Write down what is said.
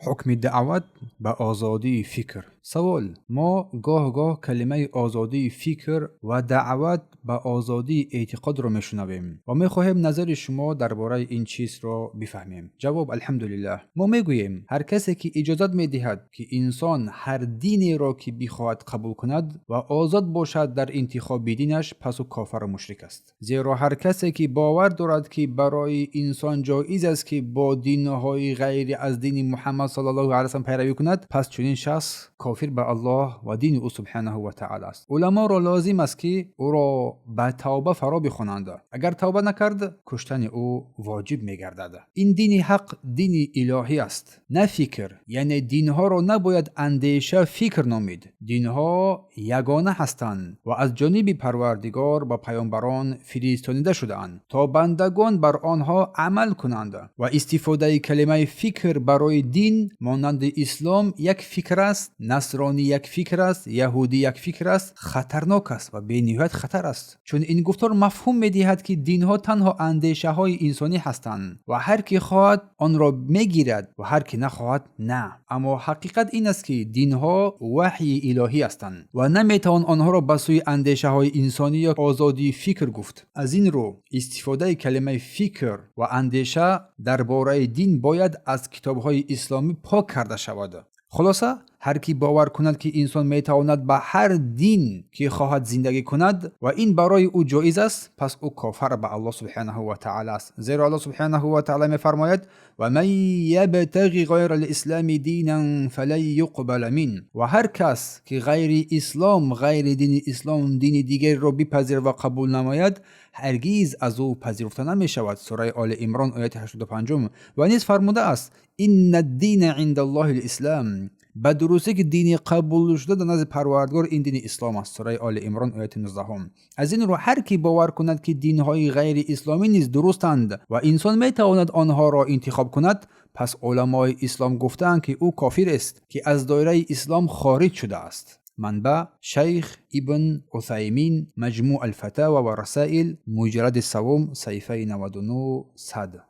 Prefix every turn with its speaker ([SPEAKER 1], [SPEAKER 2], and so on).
[SPEAKER 1] Ҳукми даъват ба озодии фикр. Савол: мо гоҳ-гоҳ калимаи озодии фикр ва даъват ба озодии эътиқодро мешунавем ва мехоҳем назари шумо дар бораи ин чизро бифаҳмем. Ҷавоб: алҳамдулиллаҳ. Мо мегӯем, ҳар касе ки иҷозат медиҳад, ки инсон ҳар динеро ки бихоҳад қабул кунад ва озод бошад дар интихоби динаш, пас ӯ кофару мушрик аст. Зеро ҳар касе ки бовар дорад, ки барои инсон ҷоиз аст, ки бо динҳои ғайри аз дини Муҳаммад саллаллоҳу алайҳи васаллам пайравӣ кунад, пас чунин шахс кофир ба Аллоҳ ва дини ӯ субҳанаҳу ва таъала аст. Уламоро лозим аст, ки ӯро ба тавба фаро бихонанд. Агар тавба накард, куштани ӯ воҷиб мегардад. Ин дини ҳақ дини илоҳӣ аст, на фикр, яъне динҳоро набояд андеша, фикр номид. Динҳо ягона ҳастанд ва аз ҷониби Парвардигор ба паёмбарон фиристонида шудаанд, то бандагон бар онҳо амал кунанд, ва истифодаи калимаи фикр барои дин, монанди ислом як фикр аст, насронӣ як фикр аст, яҳудӣ як фикр аст, хатарнок аст ва бениҳоят хатар аст, чун ин гуфтор мафҳум медиҳад, ки динҳо танҳо андешаҳои инсонӣ ҳастанд ва ҳар ки хоҳад, онро мегирад ва ҳар ки нахоҳад, на. Аммо ҳақиқат ин аст, ки динҳо ваҳйи илоҳӣ ҳастанд ва наметавон онҳоро ба сӯи андешаҳои инсонӣ ё озодии фикр гуфт. Аз ин рӯ истифодаи калимаи фикр ва андеша дар бораи дин бояд аз китобҳои исломӣ пок карда шавад. Хулоса, ҳар кӣ бовар кунад, ки инсон метавонад ба ҳар дин ки хоҳад зиндагӣ кунад ва ин барои ӯ ҷоиз аст, пас ӯ кофар ба Аллоҳ субҳанаҳу ва таъала аст. Зеро Аллоҳ субҳанаҳу ва таъала мефармояд: «Ва ман ябтағи ғайра лислами динан фалан юқбала мин». Ва ҳар кас ки ғайри ислом, ғайри дини ислом, дини дигареро бипазирад ва қабул намояд, ҳаргиз аз ӯ пазируфта намешавад. Сураи Оли Имрон, ояти 85. Ва низ фармудааст: «Инна ддина инда Аллоҳи лислам». Ба дурустӣ ки дини қабулшуда дар назди Парвардигор ин дини ислом аст. Сураи Оли Имрон, ояти 19. Аз ин рӯ ҳар кӣ бовар кунад, ки динҳои ғайри исломӣ низ дурустанд ва инсон метавонад онҳоро интихоб кунад, пас уламои ислом гуфтаанд, ки ӯ кофир аст, ки аз доираи ислом хориҷ шудааст. Манбаъ: Шайх Ибн Усаймин, Маҷмӯъ алфатава ва расаил, муҷаллади саввум, саҳифаи 99 100.